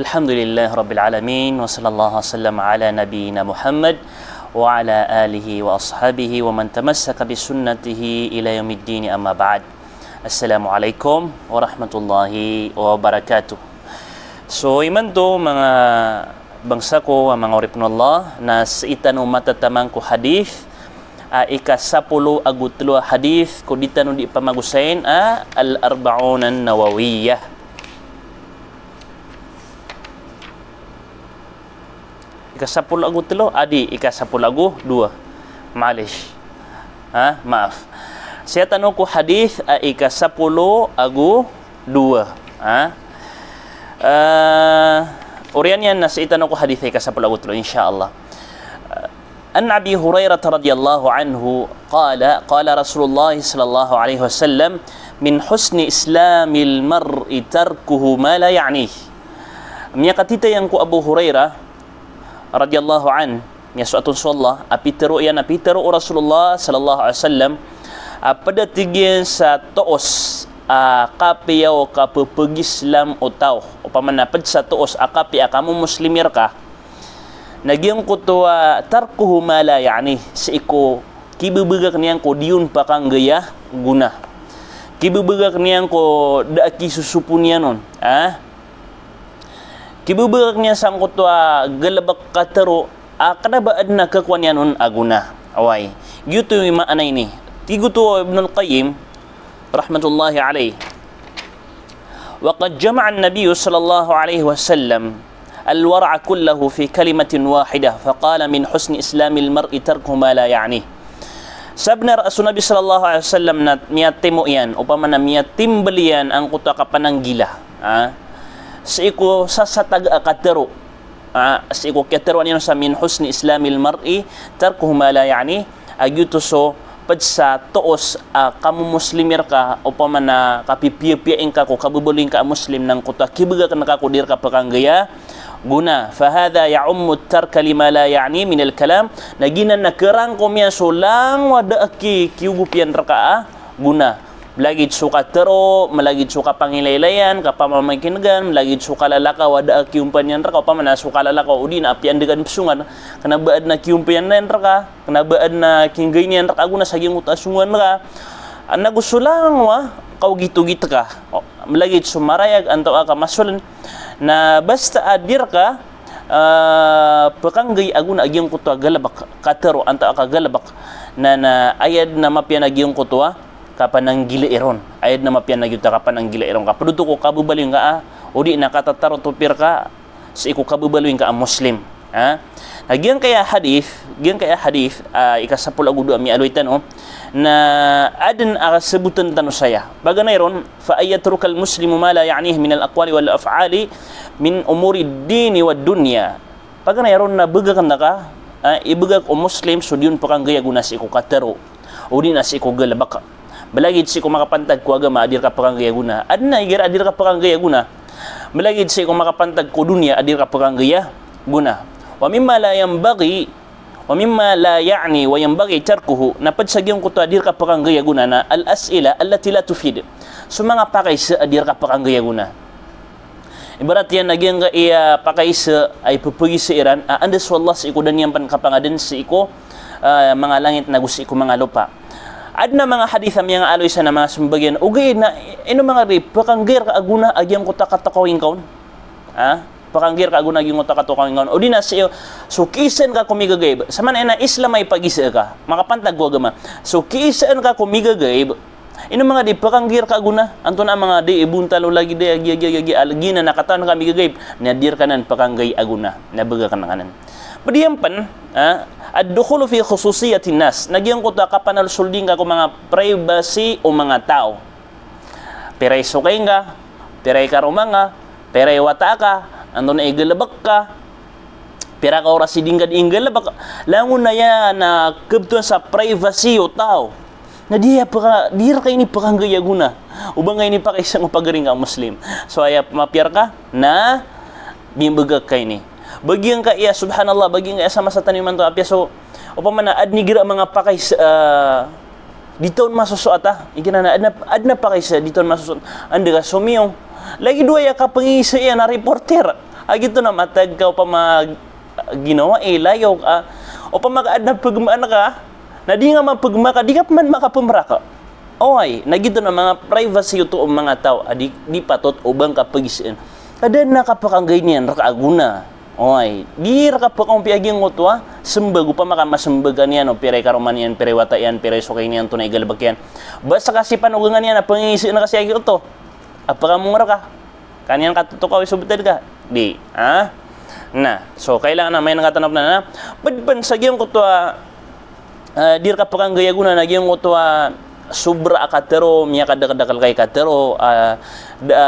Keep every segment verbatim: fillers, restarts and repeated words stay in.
Alhamdulillahi Rabbil Alamin, wa sallallahu wa sallam ala nabiyyina Muhammad wa ala alihi wa ashabihi wa man tamassaka bi sunnatihi ila yaumiddin, amma ba'd. Assalamu alaikum warahmatullahi wabarakatuh. So, imanto, manga bangsa ko a manga oripn o Allah, na sii tano matataman ko hadith a ika sapolo ago tlo a hadith ko di tano di pamagosayn a Al-Arba'un An-Nawawiyah. Ika sapolo ago tlo, adi, ika sapolo ago dowa. Malish. Ha, maaf. Sii tano ko hadith a ika sapolo ago dowa. Ha? Eh, oriyan iyan na sii tano ko hadith a ika sapolo ago tlo, insha Allah. An Abi Hurairah radhiyallahu anhu qala, qala Rasulullah sallallahu alaihi wasallam, "Min husni islamil mar'i tarkuhu ma la ya'nih." Miyakatitayan ko Abu Hurairah radhiyallahu anhu, miyasoat on so Allah, a pitharo iyan, a pitharo o Rasulullah sallallahu alaihi wasallam, a pd a tig iyan sa toos a kapiya o kapphag-Islam o taw, opama na pd sa toos a kapiya a kamomoslim rka, na giyangkoto a tarkuhu ma la ya'nih, sii ko kibebegak niyan ko di on pakanggay a gona. Kibebegak niyan ko da a kisosopo niyan on. Ah? Kibebegak niyan sangkoto a galbk a katharo a kna ba adn a khakowa niyan on a gona. Oway. Giyoto i maana ini. Tig oto o Ibnul Qayyim, rahmatullahi alayh. Wa qad jama'a an-nabiyyu sallallahu alayhi wasallam al-wara'a kullahu fi kalimatin wahidah, faqala, "Min husni islamil mar'i tarkuhu ma la ya'nih." Sabnar a so Nabi sallallahu alayhi wasallam na miyatimo iyan, opama na miyatimbl iyan angkoto a kapananggila, ha? Sii ko sasatag a katharo, ha? Sii ko katharoa niyan sa "Min husni islamil mar'i tarkuhu ma la ya'nih", a giyoto so pd sa toos a kamomoslim rka, opama na kapipiyapiya ingka ko kababaloy ingka a Muslim, na angkoto a kibegak ngka ko di rka pakanggay a gona. Fa hadha ya'ummu at-tarka lima la ya'ni minal kalam. Na giyanan na kharangkom iyan so langowan a da a ki, kiyogop iyan rka a gona. Malagid so katharo, malagid so kapangilaylayan, kapamamakin'gan, malagid so kalalakaw a da a kiyompaniyan rka, opama na so kalalakaw odi na apiya ndgan psongan, kna ba adn a kiyompaniyan rka, kna ba adn a kinggay niyan rka a gona sa giyangkoto a songowan ka. Adn ago so langowan a kaogitogit ka. O, malagid so marayag antaa ka masoln. Na basta a di rka, ah, pakanggay a gona a giyangkoto a galbk, katharo antaa ka galbk. Na, na aya dn a mapiya na giyangkoto a kapananggilai ron. Aya dn a mapiya na giyoto a kapananggilai ron. Ka pd oto ko kababaloy ngka a, odi na katatarotop rka sii ko kababaloy ngka a Muslim. Ha? Na giyangkaya hadith, giyangkaya hadith, ah, ika sapolo ago dowa a miyaaloy tano, na adn a sabotn tano saya. Paganay ron, fa an yatrukal muslimu ma la ya'nih minal aqwali wal af'ali min umurid dini wad dunya. Paganay ron na begak ngka, ah, ibegak o Muslim so di on pakanggay a gona sii ko katharo, odi na sii ko galbk. Malagid sii ko makapantag ko agama a di rka pakanggay a gona. Adn a igira a di rka pakanggay a gona. Malagid sii ko makapantag ko doniya a di rka pakanggay a gona. Wa mimma la yanbaghi, wa mimma la ya'ni wa yanbaghi tarkuhu. Na pd sa giyangkoto a di rka pakanggay a gona na al-as'ila allati la tufid. So manga pakaisa a di rka pakanggay a gona. Ibarat iyan a giyangkaya pakaisa a ipphagisa iran a anda so Allah sii ko da niyan pn kapangadn sii ko, ah, manga langit nago sii ko manga lopa. Adn a manga hadith a miyangaaloy san a manga sambagian, ogaid na ino manga di pakanggay rka a gona a giyangkoto a katokawi ngka on. Ha? Pakanggay rka a gona a giyangkoto a katokawi ngka on. Odi na sii so kiisaan ka ko migagaib. Samanaya na Islam a ipagisa ka. Makapantag ko agama. So kiisaan ka ko migagaib. Ino manga di pakanggay rka a gona, antonaa manga di ibontal o lagid a giya, giya, giya, giya, a lagid na katawan ka migagaib, na di rka nan pakanggay a gona, na begak ngka nan. Pd iyan pn, ah, ad-dukhulu fi khususiyatin nas, na giyangkoto a kapanalsoldi ngka ko manga privacy o manga taw. Pira i sokay ngka, pira i karoma ngka, pira i wata ka, antonaa i galbk ka, pira ka oras i di ngka di nggalbk, langon aya na kabtowan sa privacy o taw. Na di aya paka, di rka ini pakanggay a gona. O ba ngka ini pakaisa o pagari ngka a Muslim. So aya mapiya rka na mibegak ka ini. Ba giyangkaya, subhanallah, ba giyangkaya sa masa tano imanto a apiya so, opama na adn igira a manga pakaisa, ah, di taw on masosoat a. Igira na adn a, adn a pakaisa di taw on masosoat. Anda ka somiyong. Lagid o aya kapangisa iyan a reporter. A giyoto na matag ka opama ginawa i layo ka, opama ka adn a pagmaan ka, na di nga mapagma ka, di ka pman makapamrak. Oway, na giyoto na manga privacy oto o manga taw a di, di patot o ba ngka pagisaan. Ka da a kapakanggay niyan rka a gona. Oway, di rka pakaompiya giyangkoto a smbag, opama ka masmbag ka niyan o pira i karoma niyan, pira i wata iyan, pira i sokay niyan, antonaa i galbk iyan. Ba ska si panogangan iyan a pangingisaan ka sii a giyoto a pakamong rka. Ka niyan katotokawi so btad ka? Di. Ha? Na, so kailangan a mayan ka tano pn na, pd pn sa giyangkoto a, eh, di rka pakanggay a gona na giyangkoto a sobra a katharo, miyakadakdakl ka i katharo, ah, da,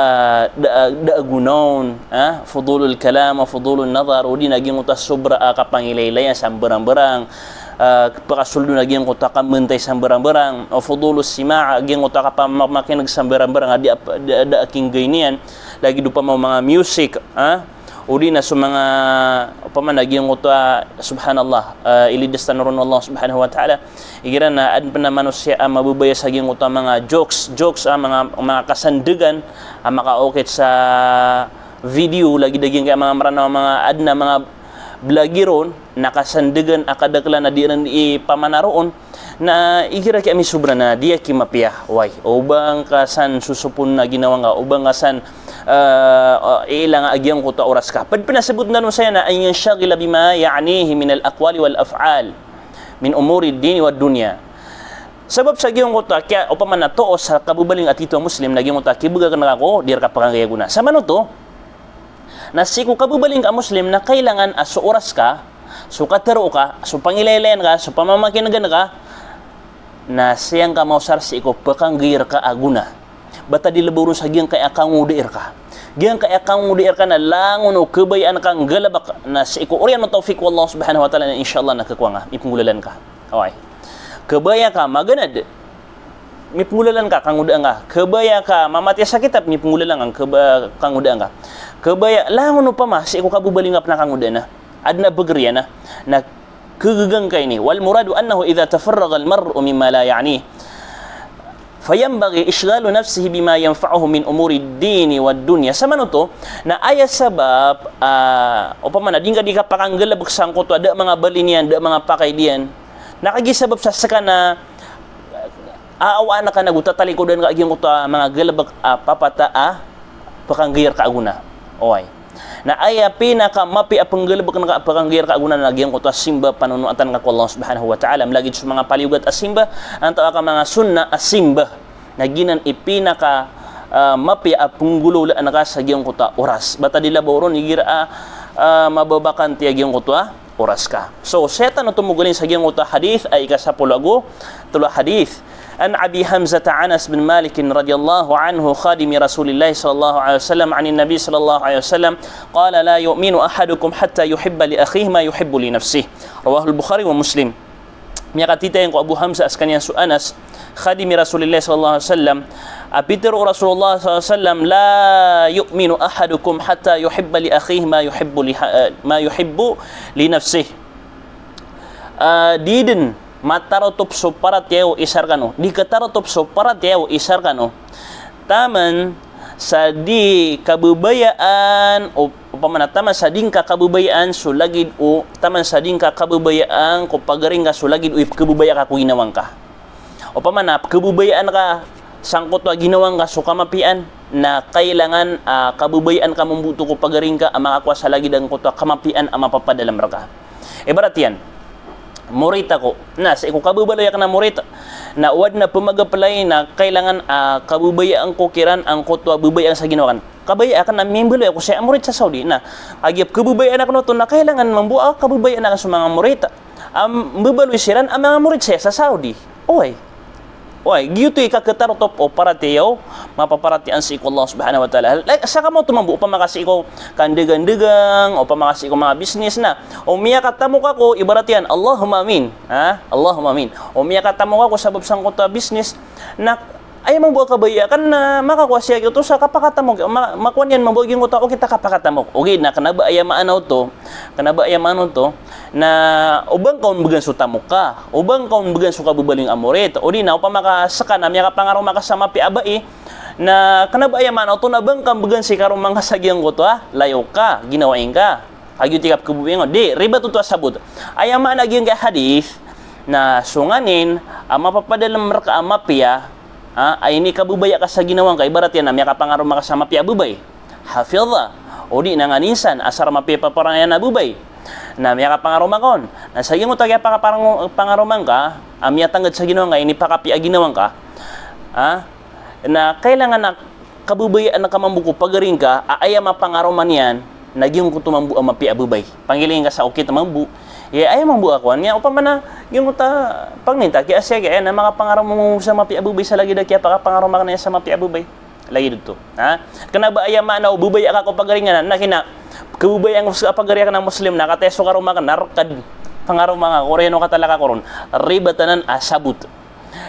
da, da a gona on, ah, fudulul kalam, fudulun nadhar, odi na giyangkoto a sobra a kapangilaylay sa mbarangbarang, ah, pakasold on a giyangkoto a kambantay sa mbarangbarang, o fudulus sima', giyangkoto a kapamakin'g sa mbarangbarang a di a, da, da a kinggay niyan, lagid opama o manga music, ah, odi na so manga, opama na giyangkoto a, subhanallah, ah, ilidas tano ron o Allah subhanahu wa ta'ala, igira na adn pn a manosiya a mababaya sa giyangkoto a manga jokes, jokes, ah, manga, manga kasandagan a makaokit sa video, lagid a giyangkaya manga Mranaw a manga adn a manga blagi ron, na kasandagan a kadaklan a di ran ipamanaroon, na igira ki ami sobra na di aki mapiya, oway. O ba ngka san sosopon a ginawa ngka, o ba ngka san, eh, eh, iilanga a giyangkoto a oras ka. Pd pn a sabotn tano saya na an yanshagila bima ya'nihi minal aqwali wal af'al min umuri dini wad dunya. Sabap sa giyangkoto a kiya, opama na toos sa kababaling a tito a Muslim na giyangkoto a kibgay akn rka ko di rka pakanggay a gona. Samanoto, na sii ko kababaling ka a Muslim na kailangan a so oras ka, so katharo ka, so pangilaylayan ka, so pamamakin'gan ka, na siyang ka maosar sii ko pakanggay rka a gona. Bata di lbaw ron sa giyangkaya kangodai rka. Giyangkaya kangodai rka na langon o kabayaan ka nggalbk na sii ko oriyan o tawfiq o Allah subhanahu wa ta'ala na insha Allah na khakowa nga, mipnggolalan ka. Oway. Kabaya ka maganad, mipnggolalan ka, kangodaan ka. Kabaya ka mamatiya sa kitab, mipnggolalan ka, kaba-, kangodaan ka. Kabaya, langon opama sii ko kababaling ka pn a kangodaan a adn a bagr iyan a, na kagagang ka ini. Wal muradu annahu idha tafarraghal mar'u mimma la ya'nih, fayanbaghi ishghalu nafsihi bima yanfa'uhu min umuri dini wad dunya. Samanoto, na aya sabap, ah, opama na di ngka di kapakanggalbk sangkoto a da a manga bali niyan, da a manga pakay diyan, na kagiya sabap sa ska na, ah, awa na ka nago tatalikodan ka a giyangkoto a manga galbk a papata a pakanggay rka a gona. Oway. Na aya pinakamapiya a pnggalbkn ka a pakanggay rka a gona na giyangkoto a simba, panonoatan ka ko Allah subhanahu wa ta'ala. Mlagid so manga paliyogat a simba, antaa ka manga sunnah a simba. Na giyanan i pinaka, ah, mapiya a pnggolawlaan ka sa giyangkoto a oras. Bata di lbaw ron igira a, ah, mababakanti a giyangkoto a oras ka. So, saya tano tomogalin sa giyangkoto a hadith a ika sapolo ago tlo a hadith. An Abi Hamzah Anas bin Malik radhiyallahu anhu, khadimi Rasulillah sallallahu alaihi wasallam, anin Nabi sallallahu alaihi wasallam, qala, "La yu'minu ahadukum hatta yuhibba li akhihi ma yuhibbu li nafsihi." Rawahul Bukhari wa Muslim. Miyakatitayan ko Abu Hamzah a skaniyan so Anas, khadimi Rasulillah sallallahu alaihi wasallam, a pitharo o Rasulullah sallallahu alaihi wasallam, "La yu'minu ahadukum hatta yuhibba li akhihi ma yuhibbu li ha-, ma yuhibbu li nafsihi." Ah, di dn matarotop so paratiyaya o isa rkano. Di khatarotop so paratiyaya o isa rkano taman sa di kababayaan, o, opama na taman sa di ngka kababayaan so lagid o, taman sa di ngka kababayaan ko pagari ngka so lagid o ipkhababaya ka ko ginawa ngka. Opama na pkhababayaan ka sangkoto a ginawa ngka so kamapiyaan, na kailangan, ah, kababayaan ka mambo oto ko pagari ngka a makakowa sa lagid angkoto a kamapiyaan a mapapadalm rka. Ibarat iyan, morita ko. Na sii ko kababaloy akn a morita, na o adn a pmagaplay na kailangan, ah, kababayaan ko kiran angkoto a babayaan sa ginawa akn. Kabaya akn a mimbaloy ako sii a morita sa Saudi. Na kagiya pkhababayaan akn oto na kailangan mambo a kababayaan akn so manga morita a mbabaloy siran a manga morita saya sa Saudi. Oway. Oway, giyoto i kakhatarotop o paratiyaya o mapaparatiyayaan sii ko Allah subhanahu wa ta'ala. Like, sa kamaoto mambo, opama ka sii ko kandagandagang, opama ka sii ko manga business na. O miyakatamok ako, ibarat iyan, Allahumma amin. Ha? Allahumma amin. O miyakatamok ako sabap sangkoto a business na, aya mambo a kabaya akn na makakowa sii a giyoto sa kapakatamok, ma-, makowa niyan mambo a giyangkoto a okit a kapakatamok. Ogaid na kna ba aya maana oto, kna ba aya maana oto, na o ba ngka on bgan so tamok ka, o ba ngka on bgan so kababaloy a morita, odi na opama ka ska na miyakapangaroma ka sa mapiya a bai, Na kena ba aya maana oto na ba ngka mbegan si karoma ngka sa giyangkoto a layok ka, ginawa ingka. Kagiya tig a pekhababayai ngka, di, ribat oto a sabot. Aya maana giyangkai a hadith na so nganin a mapapadalem reka a mapiya, a, a inikababaya ka sa ginawa ngka, ibarat iyan na miyakapangaroma ka sa mapiya a babay. Hafidha, o di na nganin san, asar mapiya paparangayan a babay. Na miyakapangaroma ka on. Na sa giyangkoto a kiyapakapangaroma ngka, a miyatanged sa ginawa ngka, inipakapiya a ginawa ngka. A, na kailangan a kababayaan ka mambo ko pagari ngka a aya mapangaroma niyan na giyangkoto mambo a mapiya a babay. Panggiling ka sa okit mambo. Iya, aya mambo a kowan niyan, opama na giyangkoto a pangninta ki a siyaki, aya na makapangaroma mambo sa mapiya a babay sa lagid a kiyapakapangaroma ka niyan sa mapiya a babay. Lagid oto. Ha? Kena ba aya maana o babaya ka ko pagari ngka na, na kena kababaya ngka ko pagari ngka na Muslim na kataya so karoma ka na reked pangaroma ngka ko ron, o katalaka ko ron. Ribat anan a sabot.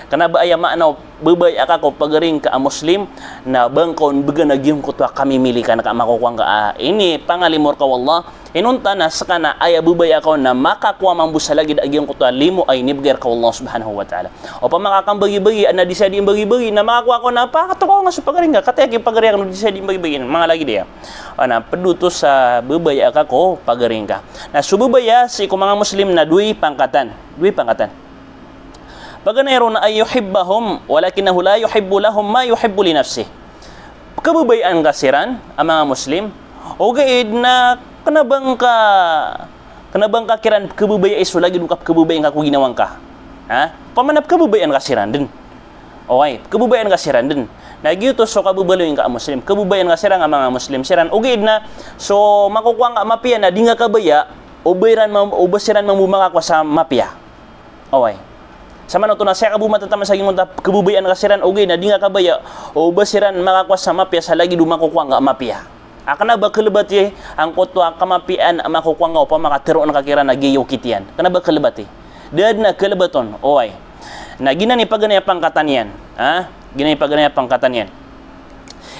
Kena ba aya maana o babaya ka ko pagari ngka a Muslim na ba ngka on mbegan a giyangkoto a kamimilikan ka a makokowa ngka a inipangalimo reka o Allah. Inonta na seka na aya babaya ka on na makakowa mambo sa lagid a giyangkoto a limo a inibegay reka o Allah subhanahu wa ta'ala. Opama ka kambagibagi, aden a di saya di imbagibagi, na makakowa ka on na pakatokawa ngka so pagari ngka, kataya ki pagari ngka na di saya di imbagibagi, manga lagid iyan. Ana, ped oto sa babaya ka ko pagari ngka. Na so babaya sii ko manga Muslim na dowa i pangkatan. Dowa i pangkatan. Paganay ron na an yuhibbahum, walakinahu la yuhibbu lahum ma yuhibbu li nafsih. Pekababayaan ka siran a manga Muslim, ogaid na kena ba ngka, kena ba ngka kiran pekababayai so lagid o kapekababayai ngka ko ginawa ngka. Ha? Opama na pekababayaan ka siran den. Oway, pekababayaan ka siran den. Na giyoto so kababaloy ngka a Muslim. Pekababayaan ka siran a manga Muslim siran. Ogaid na so makokowa ngka a mapiya na di ngka kabaya, o ba iran mam-, o ba siran mambo makakowa sa mapiya. Oway. Samanoto na seka bo matataman sa giyangkoto a pekababayaan ka siran, ogaid na di ngka kabaya, o ba siran makakowa sa mapiya sa lagid o makokowa ngka a mapiya. A kena ba kalebati angkoto a kamapiyaan a makokowa ngka opama ka teroon ka kiran a giya i okit iyan. Kena ba kalebati. Da den a kalebat on. Oway. Na giyanan i paganay a pangkatan iyan. Ha? Giyanan i paganay a pangkatan iyan.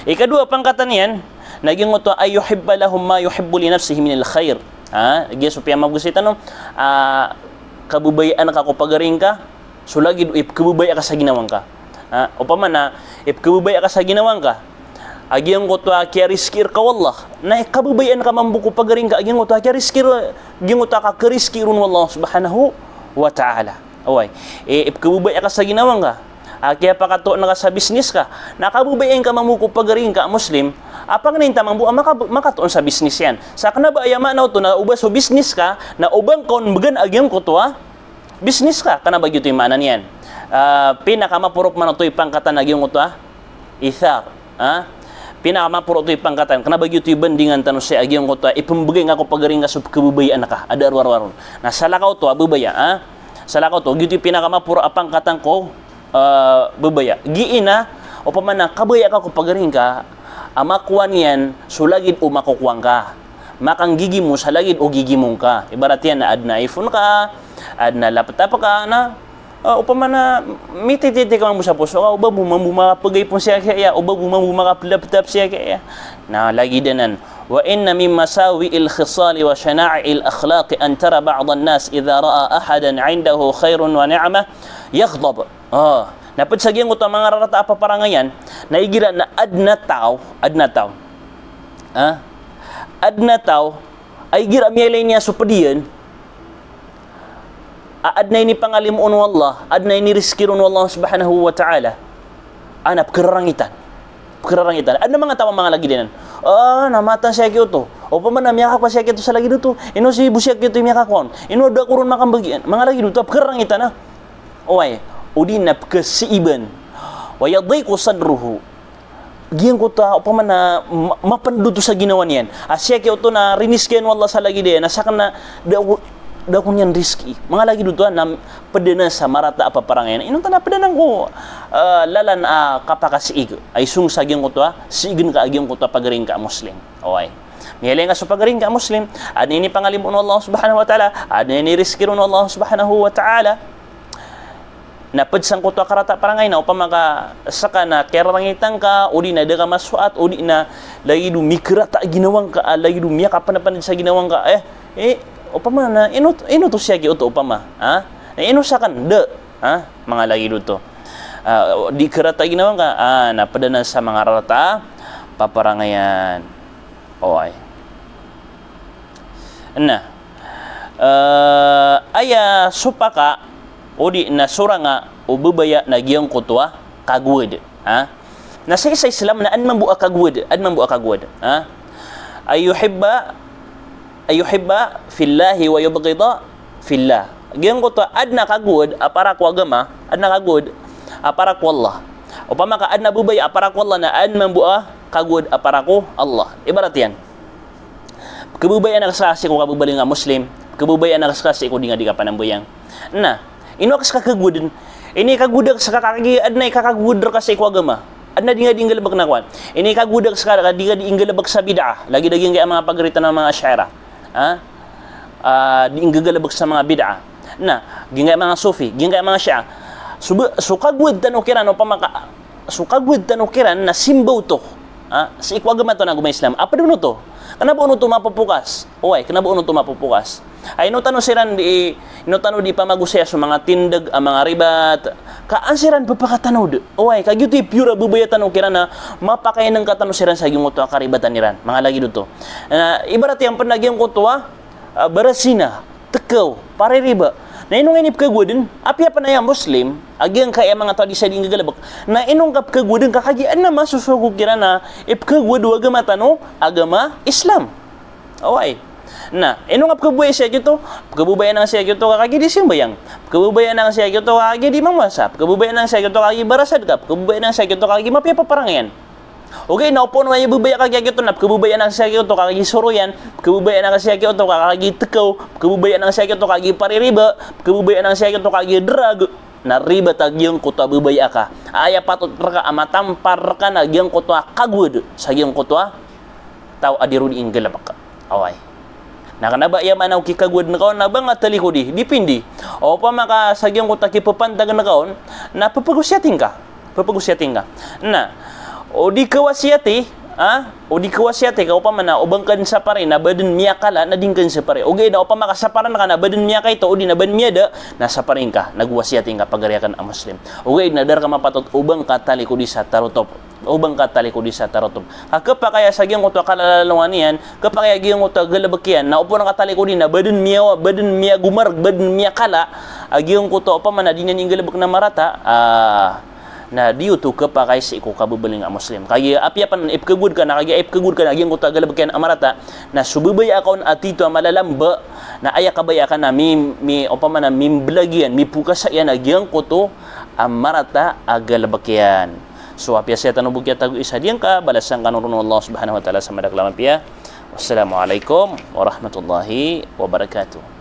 Ikadowa a pangkatan iyan, na giyangkoto a an yuhibba lahum ma yuhibbu li nafsihi minal khair. Ha? Giya so piyamabagos i tano, a, kababayaan ka ko pagari ngka, so lagid o ipekababaya ka sa ginawa ngka. Ha? Opama na, ipekababaya ka sa ginawa ngka a giyangkoto a kiyarizki reka o Allah. Na ikababayaan ka mambo ko pagari ngka a giyangkoto a kiyarizki, giyangkoto a kakharizki ron o Allah subhanahu wa ta'ala. Oway. I, ipekababaya ka sa ginawa ngka a kiyapakatoon ka sa bisnis ka. Na kababayaan ka mambo ko pagari ngka a Muslim a pangninta mambo a maka-, makatoon sa bisnis iyan. Sa kena ba aya maana oto na o ba so bisnis ka, na o ba ngka on mbegan a giyangkoto a bisnis ka. Kena ba giyoto i maana niyan. A, pinakamaporo pman oto i pangkatan a giyangkoto a ithar. Ha? Pinakamaporo oto i pangkatan. Kena ba giyoto i bandingan tano sii a giyangkoto a ipembegay ngka ko pagari ngka so pekababayaan ka a da a rowar-rowar on. Na salakaw oto a babaya, ha? Salakaw oto, giyoto i pinakamaporo a pangkatan ko, e, babaya. Giya na, opama na kabaya ka ko pagari ngka a makowa niyan so lagid o makokowa ngka. Makanggigimo sa lagid o gigimo ngka. Ibarat iyan na aden a iPhone ka, aden a laptop ka, na, e, opama na mitititi ka mambo sa poso ka, o ba bo mambo makapegay iPhone siyaki aya, o ba bo mambo makapelaptop siyaki aya. Na lagid anan. Wa inna min masawi'il khisali wa shana'il akhlaqi an tara ba'dan nas idha ra'a ahadan indahu khairun wa ni'mah yaghdab. O, na ped sa giyangkoto a manga rarata a paparangayan, na igira na aden a taw, aden a taw. Ha? Aden a taw a igira miyailay niyan so ped iyan a aden a inipangalimo on o Allah, aden a inirizki ron o Allah subhanahu wa ta'ala, a na pekerarangitan. Pekerarangitan. Aden a manga taw a manga lagid anan. A, na mata siyaki oto. Opama na miyakakowa siyaki oto sa lagid oto. Ino si bo siyaki oto i miyakakowa on. Ino da ko ron makambagi. Manga lagid oto a pekerarangitan a. Oway, o di na pekasiiban. Wa yadhiqu sadruhu. Giyangkoto a opama na ma-, mapendod oto sa ginawa niyan. A siyaki oto na rinizkian o Allah sa lagid iyan, na saken na da ko, da ko niyan rizki. Manga lagid oto a na ped anan sa marata a paparangayan. Inonta na ped anan ko, e, lalan a kapakasiig. A isong sa giyangkoto a, siigen ka a giyangkoto a pagari ngka a Muslim. Oway. Miyailay ngka so pagari ngka a Muslim, aden a inipangalimo on o Allah subhanahu wa ta'ala, aden a inirizki ron o Allah subhanahu wa ta'ala. Na ped sangkoto a karata a parangay na opama ka seka na kerarangitan ka, o di na da ka masoat, o di na lagid o mikerata a ginawa ngka, a lagid o miyakapanapandad sa ginawa ngka, e, e, opama na, ino, ino oto siyaki oto opama, ha? Na ino saken, da, ha? Manga lagid oto. Ah, di karata a ginawa ngka, ah, na pd anan sa manga rarata a paparangayan. Oway. Na, eh, aya sopaka, odi na soranga o babaya na giyangkoto a kagowad. Ha? Na sii sa Islam na adn mambo a kagowad, adn mambo a kagowad. Ha? Ayuhibba, ayuhibba fillahi wa yubghida fillah. Giyangkoto a adn a kagowad a para ko agama, adn a kagowad a para ko Allah. Opama ka adn a babaya a para ko Allah na adn mambo a kagowad a para ko Allah. Ibarat iyan. Pkhababayaan ka ska sii ko kababalinga a Muslim, pkhababayaan ka ska sii ko di nga di kapanambayang. Na, ino ka ska kagowadan? Inikagowad ka ska kagiya adn a ikakagowad rka sii ko agama. Adn a di nga di nggalbk na kowan. Inikagowad ka ska kagiya di nga di nggalbk sa bid'ah. Lagid a giyangkaya manga pagari tano a manga Ash'ariyah. Ha? Ah, di nggalbk sa manga bid'ah. Na, giyangkaya manga Sufi, giyangkaya manga Shia. So ba, so kagowad tano kiran opama ka, so kagowad tano kiran na simba oto. Ha? Sii ko agama tano a agama Islam. A pd on oto. Kna ba on oto mapopokas. Oway, kna ba on oto mapopokas. Ay, ino tano siran di, ino tano di pamagosaya so manga tindg a manga ribat. Ka an siran pphakatanod. Oway, ka giyoto i pure a babaya tano kiran a mapakainngka tano siran sa giyangkoto a karibatan iran. Manga lagid oto. Na, ibarat iyan pn a giyangkoto a, ah, barasina, tkaw, paririba. Na ino ngka ini pkhagowadan, apiya pn aya Muslim, a giyangkaya manga taw a di sa di nggalbk. Na ino ngka pkhagowadan ka kagiya adn a masosogo kiran a ipkhagowad o agama tano, agama Islam. Oway. Na, ino ngka pkhababayaan sii a giyoto, pkhababayaan ka sii a giyoto ka kagiya di simbayang. Pkhababayaan ka sii a giyoto ka kagiya di mamowasa. Pkhababayaan ka sii a giyoto ka kagiya barasadka. Pkhababayaan ka sii a giyoto ka kagiya mapiya paparangayan. Ogaid na opama ka babaya ka giya giyoto na pkhababayaan ka sii a giyoto ka kagiya soroyan, pkhababayaan ka sii a giyoto ka kagiya tkaw, pkhababayaan ka sii a giyoto ka kagiya paririba, pkhababayaan ka sii a giyoto ka kagiya drug. Na ribat a giyangkoto a babaya ka. Aya patot rka a matampar rka na giyangkoto a kagowad sa giyangkoto a taw a di ron di nggalbk. Oway. Na kna ba aya maana o kikagowad ngka on na ba ngka talikodi, dipindi. Opama ka sa giyangkoto a kipapantag ngka on, na pphagosiyati ngka. Pphagosiyati ngka. Na, o di khawasiyati, ha? O di khawasiyati ka opama na o ba ngka dn sapari na ba dn miyakala na di ngka dn sapari. Ogaid na opama ka saparan ka na ba dn miyakaito, odi na ba dn miyada, na sapari ngka, na gowasiyati ngka pagari akn a Muslim. Ogaid na da rka mapatot o ba ngka talikodi sa tarotop. O ba ngka talikodi sa tarotop. Ka khapakay a sa giyangkoto a kalalalongan iyan, khapakay a giyangkoto a galbk iyan, na opama ka talikodi na ba dn miya, ba dn miyagomarg, ba dn miyakala a giyangkoto a opama na di niyan nggalbk na marata, ah, na di oto khapakay sii ko kababalinga a Muslim. Kagiya apiya pn ipkhagowad ka na, kagiya ipkhagowad ka na a giyangkoto a galbk iyan a marata, na so babaya ka on a tito a malalamba, na aya kabaya ka na mi, mi, opama na mimblag iyan, mipokasa iyan a giyangkoto a marata a galbk iyan. So apiya saya tano bo kiyatago isa diyangka, balasan kano ron o Allah subhanahu wa ta'ala sa madakl a mapiya. Wassalamu alaikum warahmatullahi wabarakatuh.